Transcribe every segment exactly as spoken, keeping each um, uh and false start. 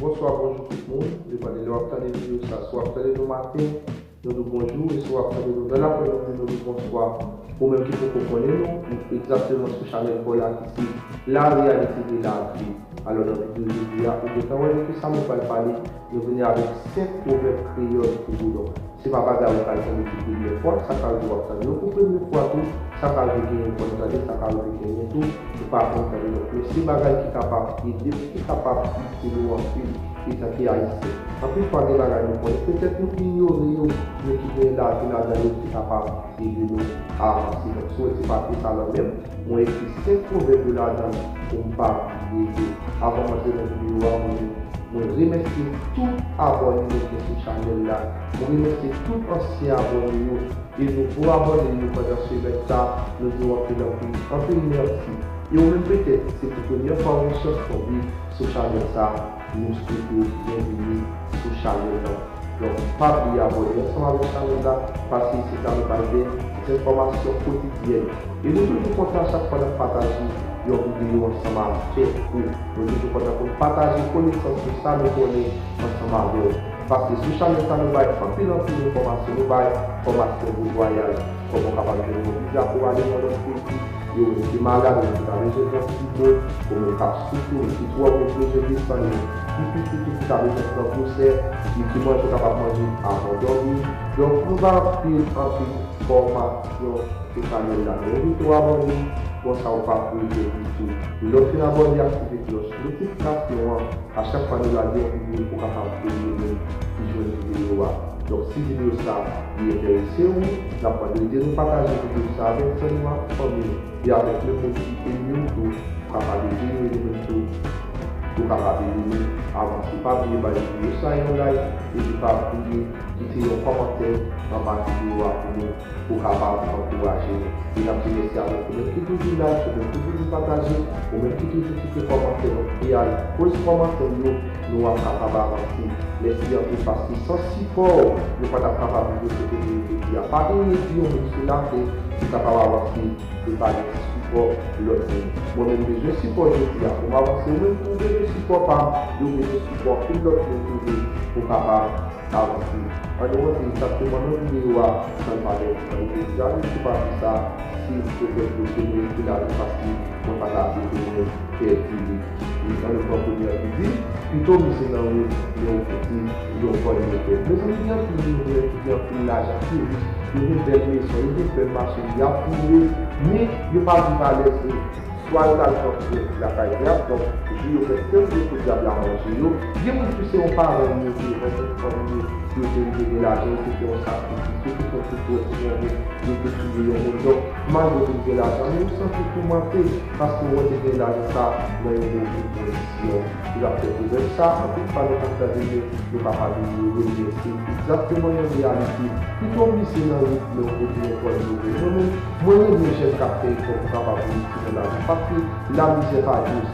Bonswa, bonjou tout moun. Depann de lè w ap tande videyo sa, si w ap tande nou maten, nou di w bonjou, e si w ap tande nou nan laprèmidi, nou di w bonswa. Ou menm ki poko konnen nou, egzakteman sou chanèl pa w la ki se La Réalité de la Vie. Alò, nan videyo jodi a, ou gentan wè de kisa nou pral pale, nou vini avèk senk pwovèb kreyòl pou ou. Donk, se pa bagay ou pral tande pou premye fwa, sa ka rive w ap tande yo pou premye fwa tou, sa ka rive genyen w konn tande, sa ka rive genyen tou ou pa konn tande. Donk, men se bagay ki kapab ede w, ki kapab itil ou anpil, etanke Ayisyen. Anpil fwa, gen bagay nou konnen, petèt nou inyore yo, men ki gen lavi ladan yo ki kapab ede nou avanse. Donk, si w wè ti papye sa nan men m, mwen ekri senk pwovèb yo ladan l pou m pa bliye yo. Avan m antre nan videyo a, mwen, mwen remèsye tout abòne nou gen sou chanèl la. Mwen remèsye tout ansyen abòne yo e nouvo abòne yo pandan semèn sa, nou di w anpil, anpil, anpil mèsi. E ou menm petèt, se pou premyè fwa w gen chans tonbe sou chanèl sa, nou swete w byenvini sou chanèl la. Donk, pa bliye abòne ansanm avèk chanèl la, paske isit la nou bay de enfòmasyon kotidyèn. E nou toujou kontan chak fwa n ap pataje yon videyo ansanm avèk ou. Nou toujou kontan pou n pataje konesans nou, sa nou konnen ansanm avè w. Paske sou chanèl sa nou bay anpil, anpil enfòmasyon, nou bay fòmasyon pou vwayaj, kòman w kapab jwenn yon viza pou w ale nan lòt peyi, yo menm ki malad, yo menm ki ta bezwen pran ti bon, yo menm k ap soufri, ki twòp, yo bezwen desann, yo ki piti tou, ki ta bezwen pran gwosè, ki, ki manje, yo kapab manje avan dòmi. Donk, nou bay anpil, anpil fòmasyon sou chanèl la. Nou envite w abòne, konsa w pa p rete ditou. E lè w fin abòne, aktive klòch notifikasyon an. A chak fwa nou lage yon videyo, ou kapab premye moun ki jwenn videyo a. Donk, si videyo sa li enterese w, n ap mande w ede nou pataje videyo sa avèk zanmi w, avèk fanmi w, e avèk menm moun ki enmi w tou. Ou kapab ede nou, e nou menm tou, ou kapab ede nou avanse. Pa bliye bay videyo sa yon like, epi pa bliye kite yon kòmantè anba videyo a pou nou, pou kapab ankouraje nou. E n ap di mèsi avèk ou menm ki toujou like, ou menm ki toujou pataje, ou menm ki toujou kite kòmantè. Donk, e akoz kòmantè w yo, nou ap kapab avanse. Mèsi anpil, paske san sipò w, nou pa t ap kapab rive kote nou ye jodi a. Pa gen yon moun sou latè ki kapab avanse e pa gen sipò lòt moun. Mwen menm bezwen sipò jodi a pou m avanse. Ou menm tou bezwen sipò pa m, yo bezwen sipò anpil lòt moun tou vre pou kapab avanse. Ann nou rantre egzakteman nan videyo a, san n pa pèdi tan. Ou te deja vin sou pati sa, si w te fè bloke nou, ekri ladan, paske mwen pa ta vle pou mwen pèdi li. E ann nou pran premyè a ki di, pito mize nan wout, men ou pèdi yon vòl motè. Mezanmi, gen anpil milyonnen ki gen anpil lajan, ki rich, yo gen bèl mezon, yo gen bèl machin, y ap boule, men yo pa viv alèz vre. Swa yo t al pran pwòp lakay dyab, donk, jou yo fè sèl jou pou dyab la manje yo. Gen moun ki se yon paran yo te, yon fanmi yo, yo te rive gen lajan, yo te fè yon sakrifis, yo te fè tout pwòp pou yon moun, yo te touye yon moun. Donk, malgre w vin gen lajan, men ou santi w toumante, paske w wè w te gen lajan sa nan yon move kondisyon. Li ap fè pwovèb sa, anpil fwa nou konn tande, men nou pa pa bliye remèsye. Egzakteman yon reyalite. Pito w mize nan wout, men ou pèdi yon vòl motè. Mwen menm, mwen renmen jèn k ap fè efò pou kapab reyisi nan lavi, paske lamizè pa dous,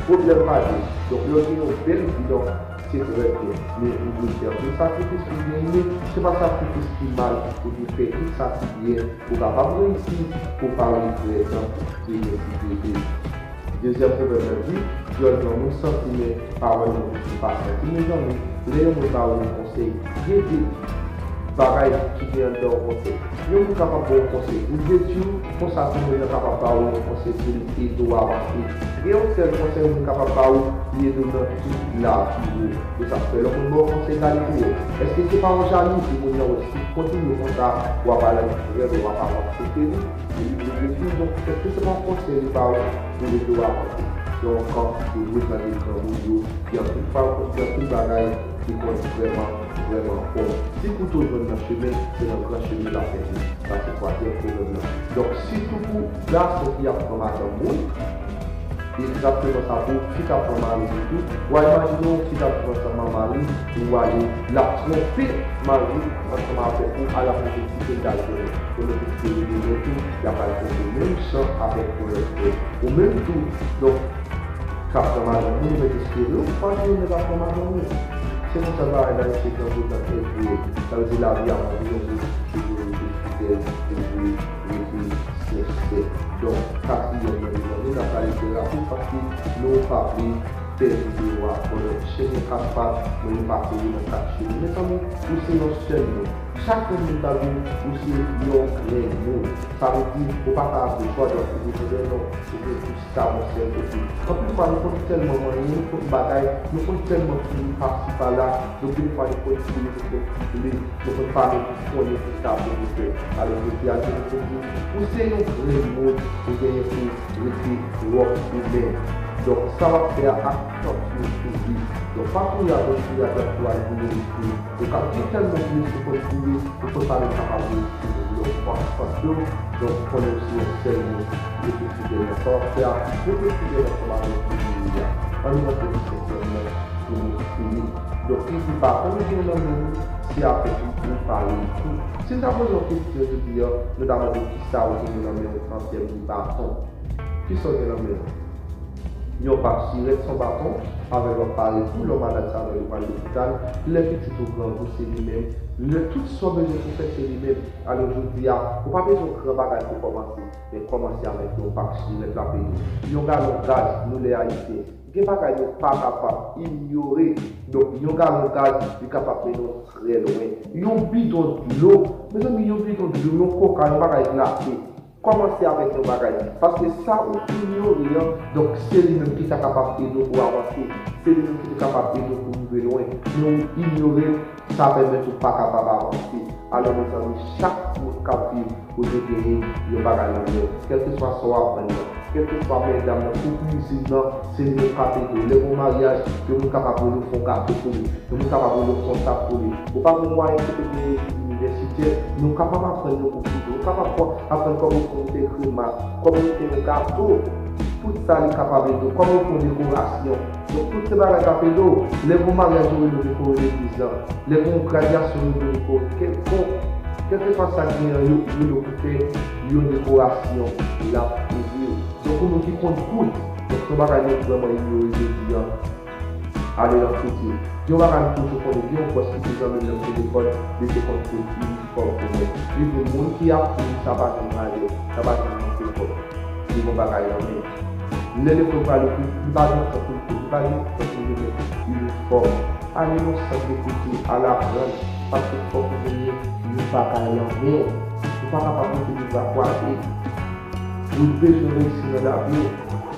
pwoblèm pa dous. Donk, lè w gen yon bèl vi, donk, se trè byen. Men ou dwe fè anpil sakrifis pou byen, men se pa sakrifis ki mal, ou dwe fè tout sa ki byen pou kapab reyisi, pou pa regrèt, remèsye Bondye. Dezyèm pwovèb la di, dyòl granmoun santi, men pawòl yon pitit pa santi. Mezanmi, lè yon moun ba ou yon konsèy, gen de bagay ki gen anndan yon konsèy. Yon moun kapab ba w yon konsèy pou detwi w, konsa tou moun nan kapab ba ou yon konsèy pou li ede w avanse. Gen yon sèl konsèy yon moun kapab ba ou, li ede w nan tout lavi w. E sa k fè lè yon moun ba w konsèy, gade pou wè. Èske se pa yon jalouzi moun nan wè si w kontinye konsa, w ap al an erè, w ap avanse seri? Li vle detwi w, donk, èske se pa yon konsèy li ba w pou ede w avanse? Donk, ou dwe tande granmoun yo, ki anpil fwa yo konn di anpil bagay ki konn vrèman, vrèman bon. Si kouto jwenn nan chemen, se nan gran chemen l ap pèdi. Sa se twazyèm pwovèb la. Donk, sitou pou gason ki ap pran madanm moun, egzakteman sa pou fi k ap pran mari li tou. W a imajine w fi k ap pran manman li, ou ale, l ap twonpe mari ansanm avèk ou, al ap mete ti pil dal konnen. Konnen ke se li menm tou, y ap al twonpe menm jan avèk yon lòt nèg. Ou menm tou, donk, k ap pran madanm moun, ou mèt espere w pa gen yon nèg ap pran madanm ou. Se konsa bagay la, mesye, granmoun nan evre. Sa vle di lavi a mande yon moun ki dwe rete fidèl, ki dwe rete sensè. Donk, katriyèm nan, mezanmi, n ap pale trè rapid paske nou pa vle Sèvi Jewova pandan chenmen kat pat, men li pa kouri nan kat chemen. Mezanmi, ou se yon sèl moun. Chak moun ta di w, ou se yon grenn moun. Sa vle di, ou pa ka ap de chwa, donk ou bezwen de non, ou gen pou chita yon sèl kote. Anpil fwa, nou konn tèlman manyen, nou konn bagay, nou konn tèlman kouri pasi pala, donk gen fwa nou konn kouri, nou konn kouri, nou konn pa menm konnen ki sa pou nou fè. Alò, jodi a, Jezi te di, ou se yon grenn moun, ou genyen pou rete twòp ou menm. Donk, sa w ap fè a ak tank yo sou li. Donk, pa kouri avè l, kouri avè l pou al vini isit. Donk, ap gen tèlman blese ou konn kouri, ou konn pa menm kapab rete lè w pran sant yo. Donk, konnen ou se yon sèl moun. Rete fidèl nan sa w ap fè a. Rete fidèl ansanm avèk Bondye a. Ann rantre nan sènkèm nan pou nou fini. Donk, li di, baton nou gen nan men nou, se avèk li pou nou pale tou. Si n ta poze yon kesyon jodi a, nou ta mande w kisa ou genyen nan men w an tèm de baton. Kisa w gen nan men w? Yon pak chirèt se yon baton, avè l w ap pale tou, lè w malad se avè l ou pral lopital, lè pitit ou grangou se li menm, lè tout sa w bezwen pou fè se li menm. Alò jodi a, ou pa bezwen gran bagay pou kòmanse, men kòmanse avèk yon pak chirèt l ap ede w. Yon galon gaz, nou lè Ayisyen, gen bagay nou pa kapab inyore. Donk, yon galon gaz, li kapab mennen w trè lwen. Yon bidon dlo, mezanmi, yon bidon dlo, yon koka, yon bagay glase. Kòmanse avèk yon bagay. Paske sa ou inyore an, donk, se li menm ki ta kapab ede w pou avanse. Se li menm ki ta kapab ede w pou rive lwen. Men ou inyore l, sa pèmèt ou pa kapab avanse. Alò, mezanmi, chak moun k ap viv, ou dwe genyen yon bagay nan men w. Kèlkeswa sa w aprann nan, kèlkeswa medam nan, kou kwizin nan, se li menm k ap ede w. Lè gen yon maryaj, yon moun kapab rele w fè yon gato pou li. Yon moun kapab rele w fè yon tab pou li. Ou pa gen mwayen kote gen inivèsitè, men ou kapab aprann yon kou kwizin. Ou kapab aprann kòman pou fè yon kremas, kòman pou fè yon gato. Tout sa li kapab ede w. Kòman pou fè yon dekorasyon. Donk, tout se bagay k ap ede w. Lè gen yon maryaj, yo rele w pou fè legliz la. Lè gen yon gradyasyon, yo rele w pou fè kèlkonk. Kèlkeswa sa k genyen, yo rele w pou fè yon dekorasyon. L ap ede w. Donk, pou nou ki konn koud, donk, se yon bagay nou vrèman inyore jodi a. Ale nan koud yo. Gen yon bagay m toujou konnen, gen yon bòs ki te zanmi m nan telefòn, li te konn koud inifòm pou mwen. Li di, moun ki ap koud, sa pa gen valè, sa pa gen anpil kòb. Li gen yon bagay nan men. Lè lekòl pral ouvri, li pa gen tan pou l koud, li pa gen tan pou l remèt inifòm. Ale nan sant de kilti, al aprann, paske fòk ou genyen yon bagay nan men w. Ou pa kapab rete li bra kwaze. Ou bezwen reyisi nan lavi w.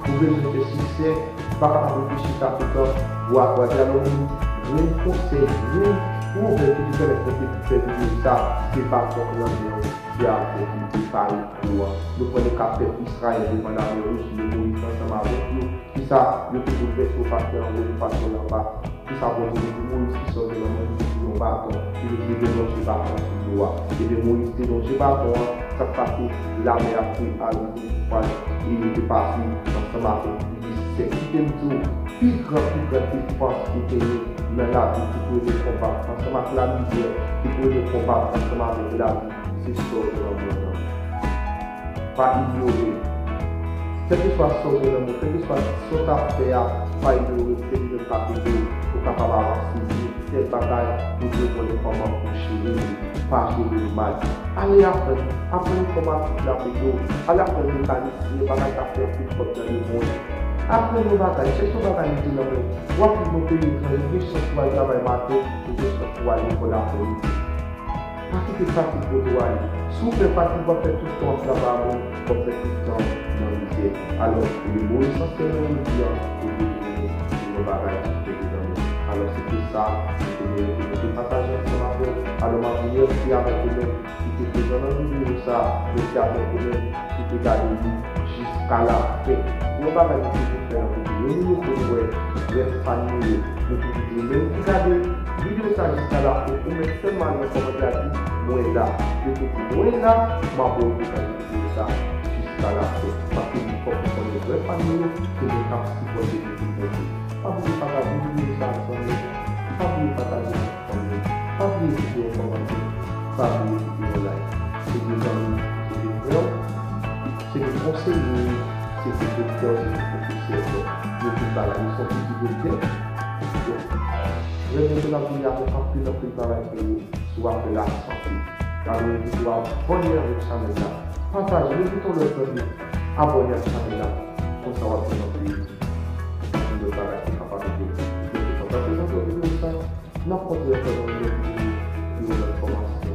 Ou bezwen fè siksè. Ou pa kapab rete chita toutan bra kwaze. Alò, yon grenn konsèy, grenn pwovèb ki te pèmèt mwen te fè videyo sa, se pa fòk nan men w, se avèk li, se pale pou ou an. Nou konnen ka pèp Izrayèl devan Lamè Wouj, men Moyiz ansanm avèk yo. Kisa yo te boulvèse, yo pase anwo, yo pase anba. Kisa Bondye te di Moyiz? Kisa w gen nan men w? Li te di yon baton. Li te di, leve lonje baton sou dlo a. Ebyen, Moyiz te lonje baton an, sa k pase, lamè a te arive sou pal, e yo te pase ansanm avèk li. Se ki te m di w, pi gran, pi gran defans ou genyen nan lavi ki pou ede w konbat ansanm ak lamizè, ki pou ede w konbat ansanm avèk lavi, se sa w gen nan men w. Pa inyore. Kèlkeswa sa w gen nan men w, kèlkeswa sa w t ap fè a, pa inyore, se li menm k ap ede w pou w kapab avanse. Gen tèl bagay, ou dwe konnen kòman pou jere li. Pa jere l mal. Ale aprann, aprann enfòmatik la pi do. Ale aprann mekanisyen, bagay k ap fè anpil kòb nan lemonn. Aprann yon bagay, chèche yon bagay mete nan men w. W ap viv nan peyi etranje, gen chans pou w al travay maten, ou gen chans pou w al lekòl aprèmidi. Pa kite fatig pote w ale. Si w pè fatig, w ap fè tout tan w ap travay a moun, w ap fè tout tan w nan mizè. Alò, le mo esansyèl nan jodi a, se pou nou gen yon bagay ki te nan men. Alò, se te sa, se te mwen te pataje ansanm avè w. Alò, m ap remèsye avèk ou menm ki te prezan nan videyo sa, mèsi avèk ou menm ki te gade li jiska lafen. Yon bagay nou toujou fè nan videyo, nou, nou konn wè vrè fan nou yo. Nou toujou di, menm ki gade videyo sa jiska lafen, ou mèt sèlman al nan kòmantè a di, mwen la. Yo te di, mwen la, m ap wè w te gade videyo sa jiska lafen. Paske nou fòk nou konnen vrè fan nou yo, se moun k ap sipòte nou tout bon vre. Pa bliye pataje videyo sa ak zanmi w. Pa bliye pataje l ak fanmi w. Pa bliye kite yon kòmantè. Pa bliye kite yon like. Se de zanmi w, se de frè w, se de konseye w, se de doktè w, se de pwofesè w. Yo tout bagay, yo sòti di doktè. Donk, vrè doktè la vini avèk anpil, anpil bagay pou ou sou afè lasante. Alò, envite w abòne avèk chanèl la. Pataje, envite yon lòt zanmi abòne ak chanèl la. Konsa w ap jwenn anpil, anpil lòt bagay ki kapab Pou sa, n ap kontinye fè nou yon lòt enfòmasyon.